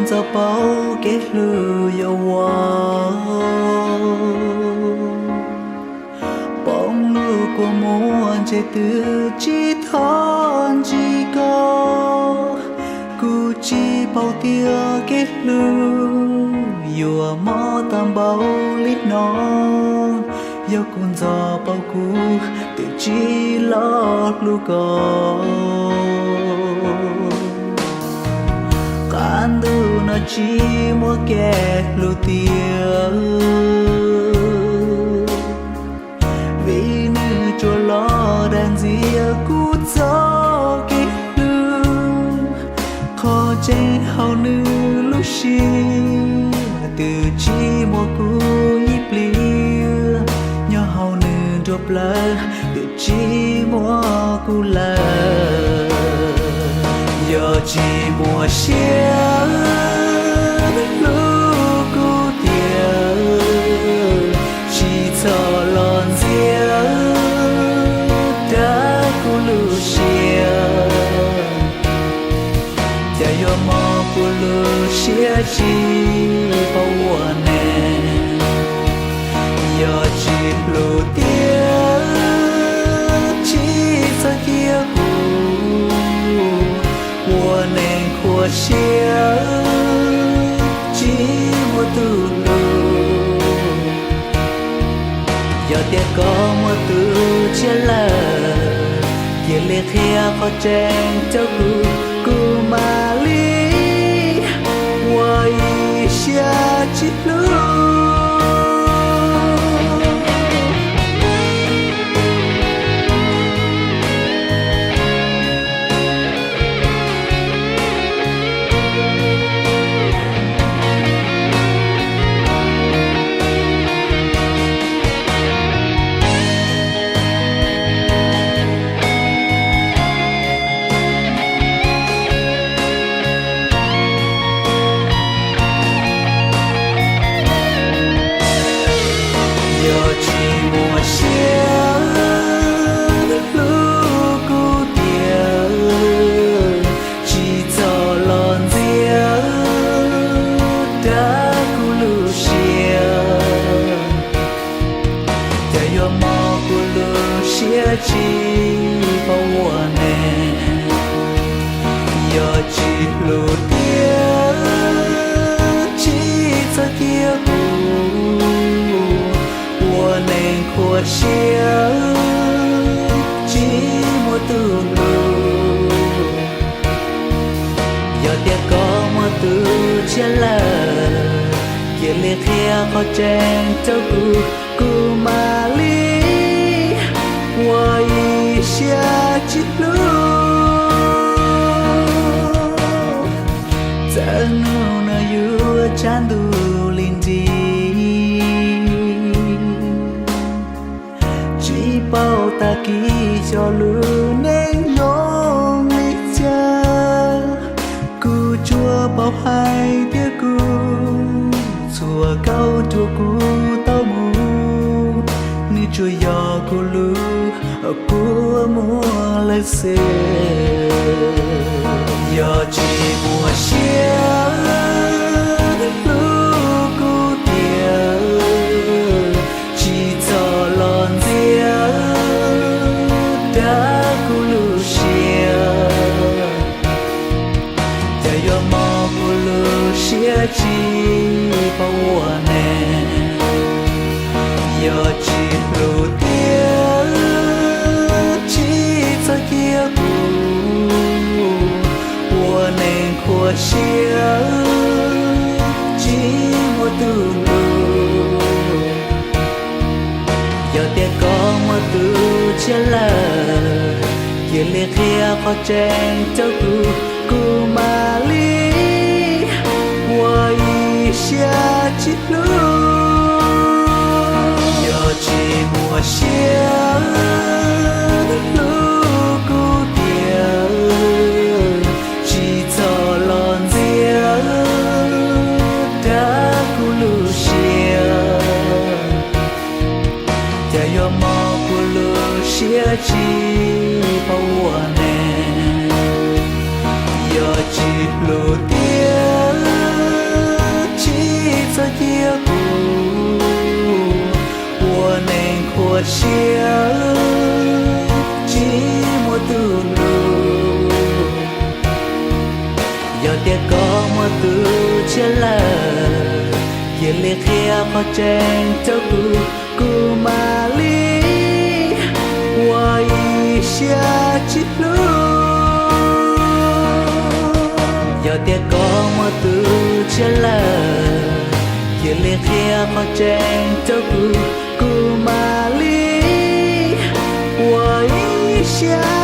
Txoj paub kev hlub yuav ua poob lub kua muag ntshe twb tsis thov ntsib koj. Kuv tsis paub tias kev hlub yuav mob tag npaum li no. Yog kuv ntxov paub kuv twb tsis los hlub koj. Qab ntuj no tsis muaj kev hlub tiag, vim nws tsuas los dag ntxias kuv txoj kev hlub. Qhov tseeb hauv nws lub siab twb tsis muaj kuv ib pliag, nyob hauv nws nruab plawv twb tsis muaj kuv lawm. Yog tsis muaj siab hlub kuv tiag, tsis txhob los ntxias rau kuv lub siab. Cas yuav mob kuv lub siab tsis paub ua neej. Yog tsis hlub tiag, tsis txhob cia kuv ua neeg khuav siab, tsis muaj tus hlub. Yog tias koj muaj tus tshiab lawm, cia li qhia qhov tseeb rau kuv, kuv mam li ua ib siab tsis hlub. Yog tsis muaj siab hlub kuv tiag, tsis txhob los ntxias rau kuv lub siab. Cas yuav mob kuv lub siab tsis paub ua neej. Yog tsis hlub tiag, tsis txhob cia kuv ua neeg khuav siab, tsis muaj tus hlub. Yog tias koj muaj tus tshiab lawm, cia li qhia qhov tseeb rau kuv, kuv mam li ua ib siab tsis hlub. Txawm hnub no yuav tshav ntuj li nrig, tsis paub tag kis xyov lub neej zoo li cas. Kuv tsuas paub hais tias kuv txhua kauj ruam kuv tau mus, nws tsuas yog kuv lub kua muag lawm xwb. Yog tsis muaj siab hlub kuv tiag, tsis txhob los ntxias rau kuv lub siab. Cas yuav mob kuv lub siab tsis paub ua neej. Yog tsis hlub tiag, tsis txhob cia kuv ua neeg khuav siab, tsis muaj tus hlub. Yog tias koj muaj tus tshiab lawm, cia li qhia qhov tseeb rau kuv, kuv mam li ua ib siab tsis hlub. Yog tsis muaj siab hlub kuv tiag, tsis txhob los ntxias rau kuv lub siab. Cas yuav mob kuv lub siab tsis paub ua neej. Yog tsis hlub tiag, Tias koj muaj tus tshiab lawm, cia li qhia qhov tseeb rau kuv, kuv mam li ua ib siab tsis hlub. Yog tias koj muaj tus tshiab lawm, cia li qhia qhov tseeb rau kuv, kuv mam li ua ib siab